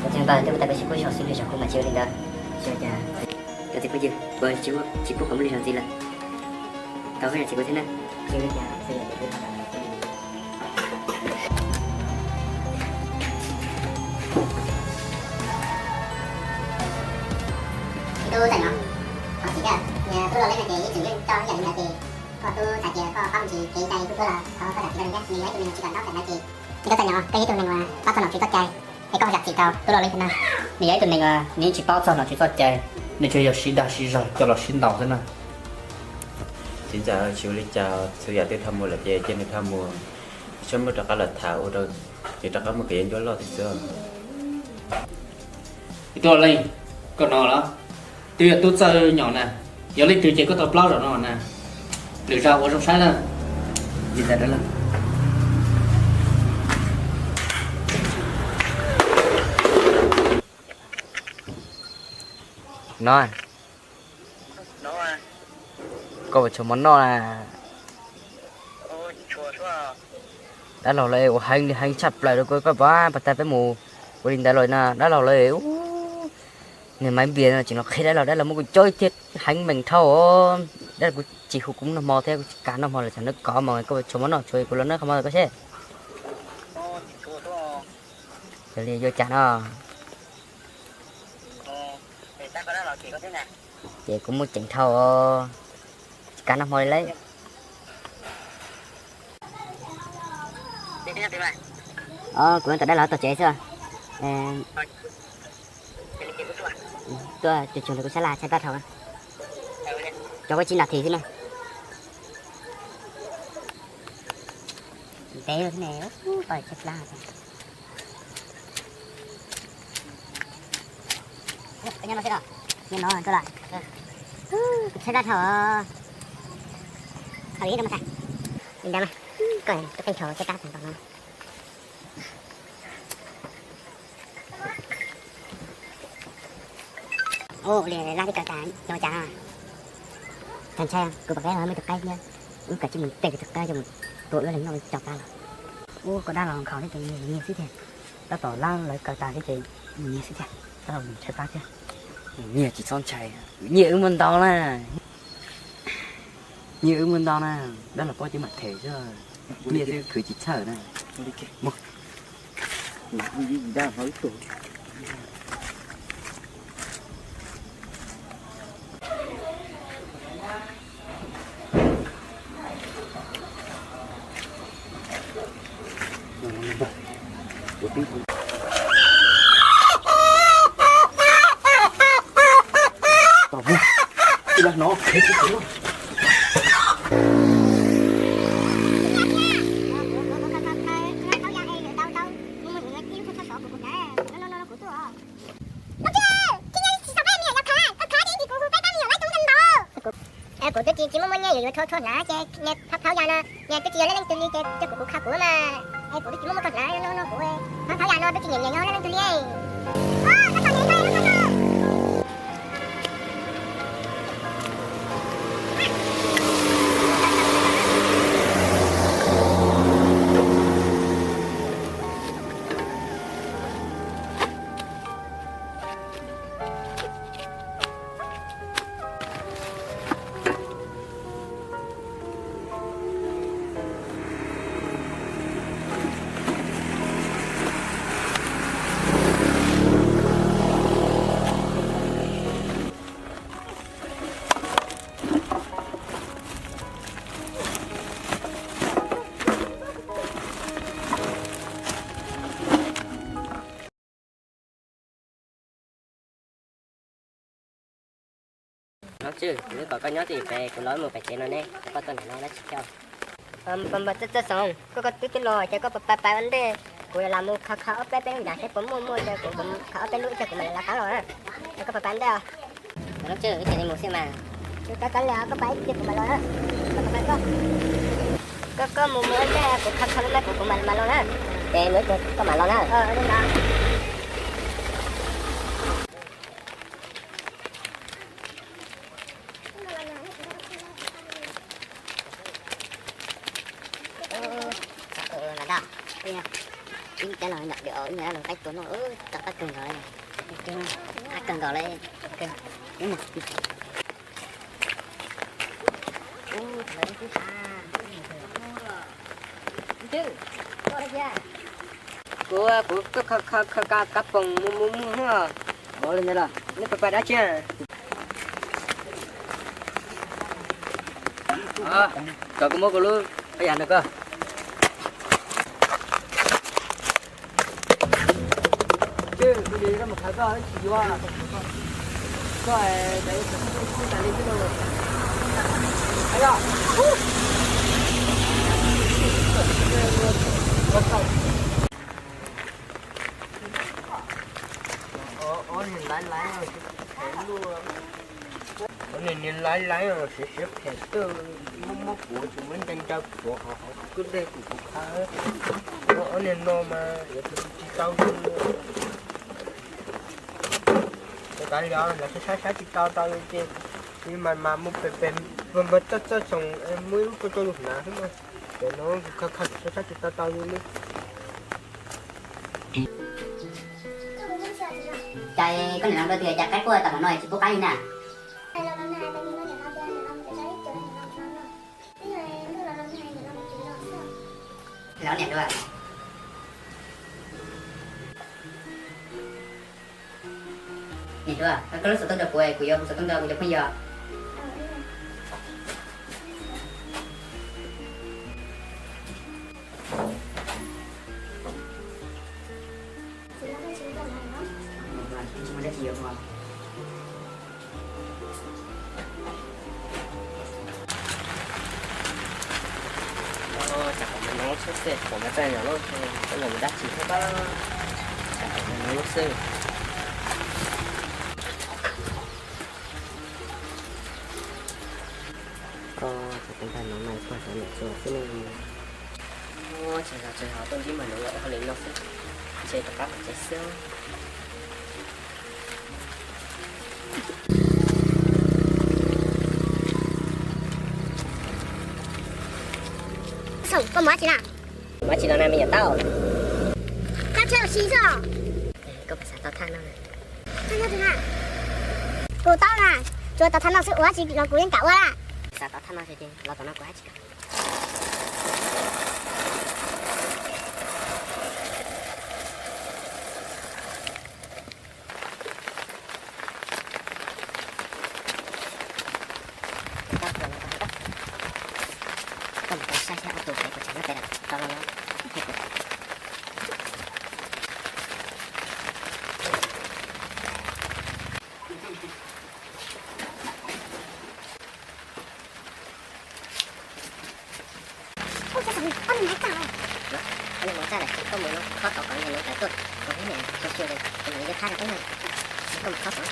Cov txiv neej pab twb mus tas peb tsis pub zog xwb, lwm zaus kuv mam tsis ua li ntawd. Tsis ua cas. Cov txiv phooj ywg, kuv tsis pub kom muaj lwm zaus ntxiv lawm. Tau peb zam txim kuv thiab na. Tub txawm no, thov txim thiab, tub los leb no ces ib txwm yeej coj ib yam li ntawd ces koj tub xav tias koj pab me ntsis kev cai tub tuab los thov koj zam txim rau nws thiab, nws yog ib tug neeg tsis kam ntaub kam ntawv ces. Tub txawm no, koj yog ib tug neeg uas paub txog nom tswv txoj cai, es koj zam txim rau tub los leb thiab na. Nws yog ib tug neeg uas nws yeej tsis paub txog nom tswv txoj cai, nws tsuas yog siv dag siv zog coj los sib ntaus xwb na. Txiv ntxawm, tsis ua li cas, txhua yam twb dhau mus lawm ces cia nws dhau mus, tsis txhob muab rov qab los tham ua rau nws rov qab muaj kev yuav ncuab loj thiab xwb. Tub los leb, koj no los twb yog tub txawj nyob na, yog leej twg ces koj tau plaub zaum no na. Lwm zaus ua zoo saib na. Li ntawd lawm. No, koj puas tshuav mov noj na? Dab laug lawv ua heev li heev tshaj plaws rau koj, koj puas, puas tas peb mus ua li ntawd los na. Dab laug lawv, niag Maiv Npias no tseem los qhia dab laug, dab laug muab kuv cob ib thiab heev meem dhau. Dab laug kuv tsis hu kuv noj hmo thiab, kuv tsis kam noj hmo lawm, tsam nws kov mas koj puas tshuav mov noj, tshuav kuv los noj qhov hmo koj seb. Yog li yuav cas no? Ces kuv muaj ceem dhau, tsis kam noj hmo li lawm. Kuv tab tom dab laug tog tsev xwb. Tuaj cuag cuag ntawm kuv sab laj tshaib plab dhau. Cov kuv tsis noj thiab xwb ne. Ntev lawm thiab ne, tshaib plab. Nyob no xwb los, nyob no tuaj lawm. Kuv tshaib plab dhau. Qhov li rau mas, li ntawd mas, koj tus kheej tshau tshaib plab tag npaum no. Ua li lab tib kaw tas nyob ua cas no? Txhob ntshai, kuv pom qab muaj ib tug qaib thiab, wb kav tsij mus tes tus qaib coj mus tua wb los noj cov plab los. Ub, koj dab los nkhaus thiab ces nyias nyias xwb tiag. Tab tom lab lawv kaw tas thiab ces nyias nyias xwb tiag, tab tom ntshai plab thiab. Nyias tsis txhob ntshai, nyias wb muaj ntau na. Nyias wb muaj ntau na, dab los pob ces mam them xwb, nyias twb khwv tsis txhawj na. Kuv twb tsis tsis muaj muaj nyiaj yuav yuav thau thau hnav ces nyias phav phav yam no, nyias twb tsis yog leej leej twg li ces coj kuv kuv qha kuv mas. Es kuv twb tsis muaj muaj tau hnav no no kuv phav phav yam no twb tsis nyiam nyiam yog leej leej twg li. Nov Tswj, kuv twb kom koj nyob twj ywm pem, kuv los mus pem tsev no ne, koj tuaj ntawm no dab tsi thiab? Npawg Txawj Txawj Xoom, koj koj twb twb los ces koj pais pais ua ntej, kuv lam mus khav khav ob peb peb lub nram seb puas muaj, muaj ces kuv khav ob peb lub ib tsam kuv mam li los tau los na. Es koj pais pais ua ntej os. Nov Tswj, wb cia li mus xwb mas. Kav kav liam, koj pais ib pliag kuv mam los na. Koj mus ua ntej, kuv khav khav lub mab kuv kuv mam mam los na. Ces mus ib pliag koj mam los na. Ib cov los nyom diam, ib nyuag dab lus qaib tua no, rov qab kawg nkaus li, qab kawg nkaus li. Kuv, kuv kab poom mus mus mus. Ua li ntawd los neb pais pais dab tsi? Kom kuv muab kuv lub paj yam nrog koj. Ua niag laiv laiv, ua niag niag laiv laiv siav siav phem twj, muab muab kuv tsis muab nca nca kuv hauv hauv kwj deg kuv kuv qha. Ua niag no mas yuav tsis tau zoo. Kuv tas li os, lawv saib saib tsis tau tau li ces, mas mas mus pem pem, npawg Txawj Txawj Xoom muab ib lub rau rau yus hnav xwb mas. Ces no kuv khav khav saib saib tsis tau tau li. Cas koj niam los tias cas qaib quaj tau hmo no tsis pub qaib li na? Los niam dua. Niam dua, koj lub xov tooj rau kuv, kuv yuav kuv xov tooj rau kuv cov phooj ywg. Tsam kom me no lub xwb xwb, kom me txaj nyom lub, koj los dab tsi thiab pab. Tsam kom me no lub xwb. Tab sis no mas pog xav niam tsuas xwb ne. Tsis zog tsis zog tuaj ntsib mas nws ua hauj lwm no xwb, ntshe rov qab tom tsev xwb. Koj mus dab tsi na? Mus dab tsi los na me nyuam tau? Koj thiaj ua si xwb os. Koj puas xav tau thaj no? Thaj no twg na? Kuv tau na, tsuas tau thaj no xwb ua dab tsi los kuv yeej kam ua na. Xav tau thaj no ces los tom no kuv hab tsis kam. Koj mus tau saib saib ob tug pem puas tseem nyob pem lawm, tau los los. Koj mus txaj lawm, koj mus no khob tod kom niag Nuv Tawm tuaj, kuv niam xyuas xyuas kuv mam li yuav thab rau peb na. Koj mus khob tod.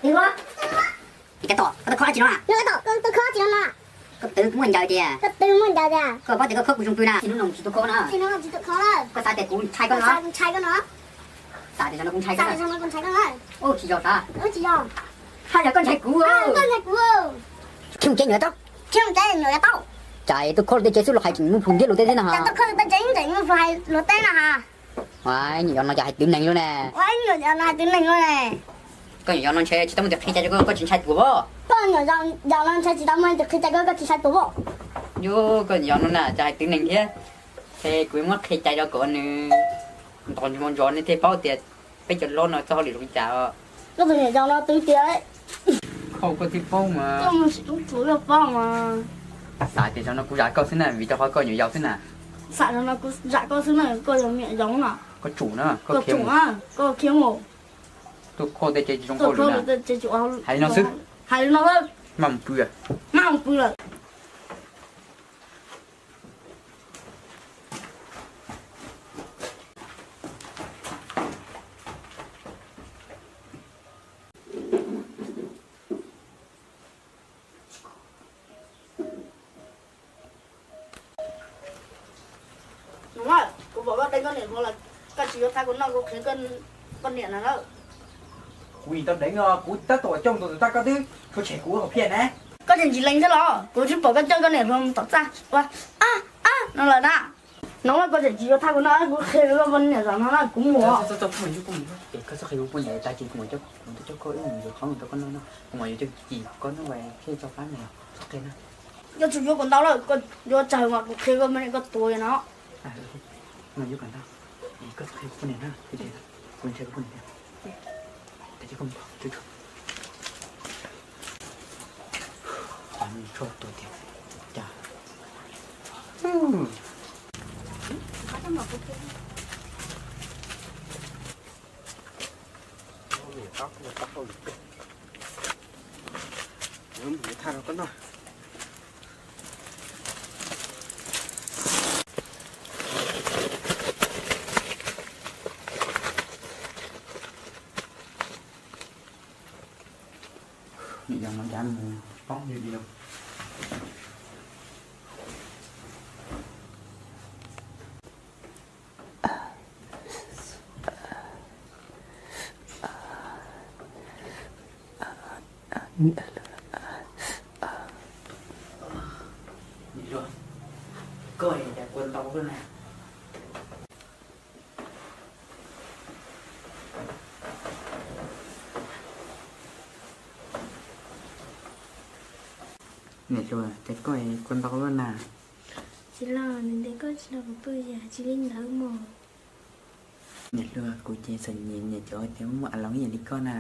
Niam Kav Tom, koj twb khob dab tsi no na? Koj twb muaj ncaws tiag. Koj twb muaj ncaws tiag. Koj paub tias koj khob kuv zoo pw na. Txij hnub no tsis tau khob na. Txij hnub no tsis tau khob lawm. Koj xav tias kuv ntshai koj no? Kuv ntshai koj no. Xav tias zaum no kuv ntshai koj na? Tsis yog, xav. Ua tsis yog. Haj yam koj ntshai kuv. Koj ntshai kuv. Khiav mus tsev nyuam tau. Khiav mus tsev nyuam tau. Cas tuaj khob luag tej tsev xwb los hais tseem muaj plhus ntiab luag teb thiab na ha. Cas tuaj khob luag tej tsev tseem muaj plhus hais luag teb na ha. Nyuam yaus no cas hais twv neeg luaj ne. Nyuam yaus no hais twv neeg luaj ne. Koj nyuam yaus no ntshe tsis tau muaj tus qhia cai rau koj, koj tsis ntshai tuag pob? Koj nyuam yaus no ntshe tsis tau muaj tus qhia cai rau koj, koj tsis ntshai tuag pob? Yus, koj nyuam yaus no na cas hais twv neeg thiab. Ces kuv muab qhia cai rau kom nws ntos ntsoov ntsoov nws thiaj paub tias peb cov hlob no txoj hauj lwm zoo li cas os. Koj tus nyuam yaus no twv tiag. Koj, koj twb paub mas. Koj mus sim tub tsuv yog paub mas. Xav tias zaum no kuv zam koj xwb na, vim rau qhov koj nyuam yaus xwb na. Xav zaum no kuv zam koj xwb na, koj yog me nyuam yaus na. Koj tsum na, koj tsum na, koj khiav mus. Tuaj khob tej tsev tsis zoo hauj lwm na. Hais li no xwb. Hais li no xwb. Maj mus pw. Maj mus pw lawm. Nuv, kuv pom koj deev koj niam hluas lawm, koj tsis yuav thab kuv noj kuv qhia koj niam na lawm. Kuv tsis tau deev os, kuv tab tom coj tus tag koj twb tshuav tshem kuv hauv phiaj na. Koj tseem tsis lees thiab los? Kuv twb pom koj coj koj niam hluas mus tom txaj ua ab ab no lawm na. Nuv, koj tseem tsis yuav thab kuv noj, kuv qhia koj niam zaum no na, kuv mus. Koj txhob qhia kuv poj niam, tag kis kuv mam coj, kuv mam coj koj wb mus yuav qhov mus rau koj noj no, kuv mam yuav coj cim koj noj thiaj tso plab mus, txhob qhia na. Koj tsis yuav kuv ntau lawm, koj yuav tsawg mas kuv qhia koj poj niam koj tuag no. Kuv mam yuav kom ntau, koj txhob qhia kuv poj niam na, kuv ntshai kuv poj niam. Tab sis koj mus, tshuav tshuav, tshuav tus tiag cas. Thaj rau koj noj. Niam yau no cas mus poob li li. Niam hluas, koj cas kua ntau luaj na. Niam hluas, cas koj kua ntau luaj na. Txiv laus, ntev ntev koj tsis nrog kuv pw yam tsis li ntawd mog. Niam hluas, kuv ces txom nyem, niam cov tias muaj a loos ib yam li koj na.